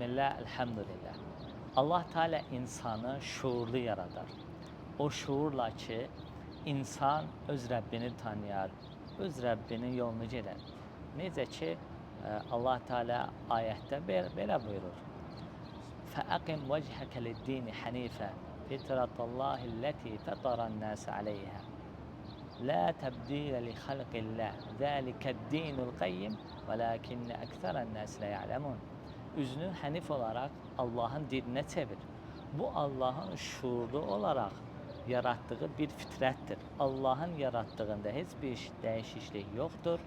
Bismillah, elhamdülillah. Allah Teala insanı şuurlu yaradar. O şuurla ki, insan öz Rəbbini tanıyar, öz Rəbbinin yolunu gedər. Necə ki, Allah Teala ayətdə belə buyurur. فَأَقِمْ وَجْهَكَ لِلدِّينِ حَنِيفًا فِطْرَةَ اللّٰهِ الَّتِي فَطَرَ النَّاسَ عَلَيْهَا لَا تَبْدِيلَ لِخَلْقِ اللّٰهِ ذَٰلِكَ الدِّينُ الْقَيِّمُ وَلَٰكِنَّ أَكْثَرَ النَّاسِ لَا يَعْلَمُونَ. Üzünü hənif olaraq Allahın dininə çevir. Bu Allahın şuurlu olaraq yaratdığı bir fitrətdir. Allahın yaratdığında heç bir dəyişiklik yoxdur.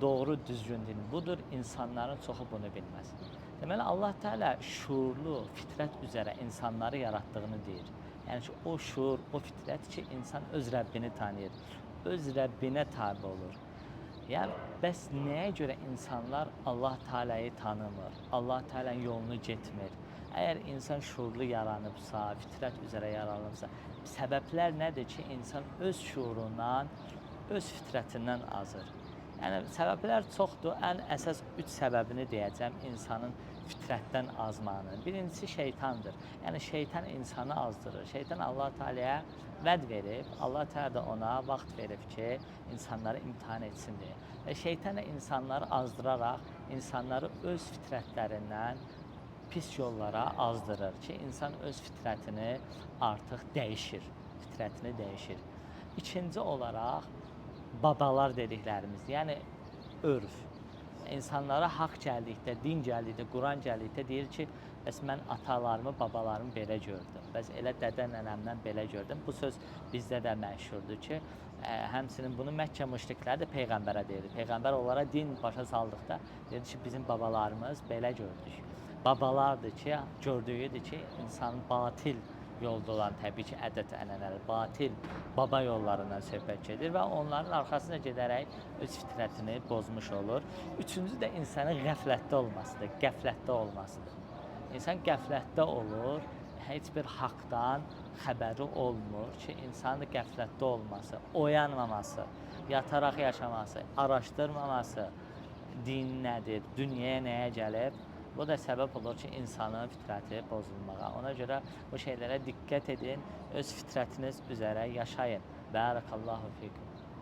Doğru düzgün din budur. İnsanların çoxu bunu bilməz. Deməli Allah Teala şuurlu fitrət üzərə insanları yaratdığını deyir. Yəni ki, o şuur, o fitrət ki, insan öz Rəbbini tanıyır, öz Rəbbinə tabe olur. Yəni bəs nəyə görə insanlar Allah Teala'yı tanımır, Allah Teala'nın yolunu getmir? Əgər insan şuurlu yaranıbsa, fitrət üzərə yaranıbsa, səbəblər nədir ki, insan öz şuurundan, öz fitrətindən azır? Yəni səbəblər çoxdur. Ən əsas 3 səbəbini deyəcəm insanın fitrətdən azmağının. Birincisi şeytandır. Yəni şeytan insanı azdırır. Şeytan Allah Teala'ya vəd verib, Allah Teala da ona vaxt verib ki, insanları imtahan etsin deyə. Və şeytan da insanları azdıraraq insanları öz fitrətlərindən pis yollara azdırır ki, insan öz fitrətini artıq dəyişir. Fitrətini dəyişir. İkinci olaraq babalar dediklərimiz, yəni örf. İnsanlara haqq gəldikdə, din gəldikdə, Quran gəldikdə deyir ki, bəs mən atalarımı, babalarımı belə gördüm. Bəs elə dədə nənəmdən belə gördüm. Bu söz bizdə də məşhurdur ki, həmçinin bunu Məkkə müşrikləri də peyğəmbərə deyirdi. Peyğəmbər onlara din başa saldıqda dedi ki, bizim babalarımız belə gördük. Babalardır ki, gördüyüdür ki, insanın batil yolda olan təbii ki, ədət-ənənələr, batil baba yollarından söhbət gedir və onların arxasına gedərək öz fitrətini pozmuş olur. Üçüncü də insanın qəflətdə olmasıdır, qəflətdə olmasıdır. İnsan qəflətdə olur, heç bir haqdan xəbəri olmur ki, insanın qəflətdə olması, oyanmaması, yataraq yaşaması, araşdırmaması, din nədir, dünyaya nəyə gəlib, bu da səbəb olur ki, insanın fitrəti pozulmağa. Ona görə bu şeylərə diqqət edin, öz fitrətiniz üzərə yaşayın. Barakallahu fikum.